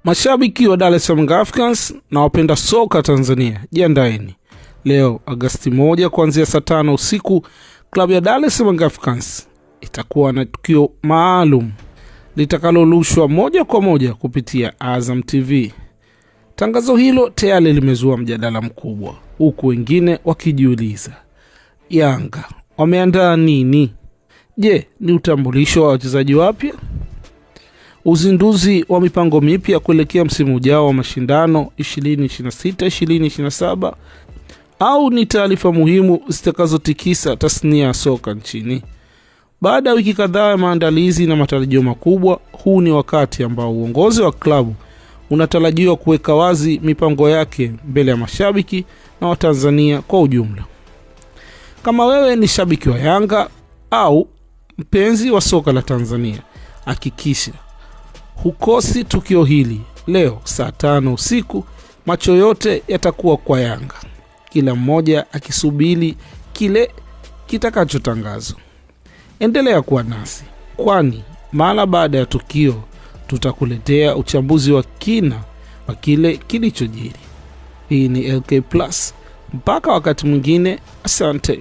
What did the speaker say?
Mashabiki wa Dar es Salaam Africans na wapenda soka Tanzania, jiandaeni. Leo Agasti 1 kuanzia saa 5 usiku, klabu ya Dar es Salaam Africans itakuwa na tukio maalum litakalorushwa moja kwa moja kupitia Azam TV. Tangazo hilo tayari limezua mjadala mkubwa, huku wengine wakijiuliza, Yanga wameandaa nini? Je, ni utambulisho wa wachezaji wapya? Uzinduzi wa mipango mipya kuelekea msimu ujao wa mashindano 2026 2027, au ni taarifa muhimu zitakazotikisa tasnia ya soka nchini? Baada ya wiki kadhaa ya maandalizi na matarajio makubwa, huu ni wakati ambao uongozi wa klabu unatarajiwa kuweka wazi mipango yake mbele ya mashabiki na Watanzania kwa ujumla. Kama wewe ni shabiki wa Yanga au mpenzi wa soka la Tanzania, hakikisha hukosi tukio hili leo saa 5 usiku. Macho yote yatakuwa kwa Yanga, kila mmoja akisubiri kile kitakachotangazwa. Endelea kuwa nasi, kwani mara baada ya tukio tutakuletea uchambuzi wa kina wa kile kilichojiri. Hii ni LK Plus. Mpaka wakati mwingine, asante.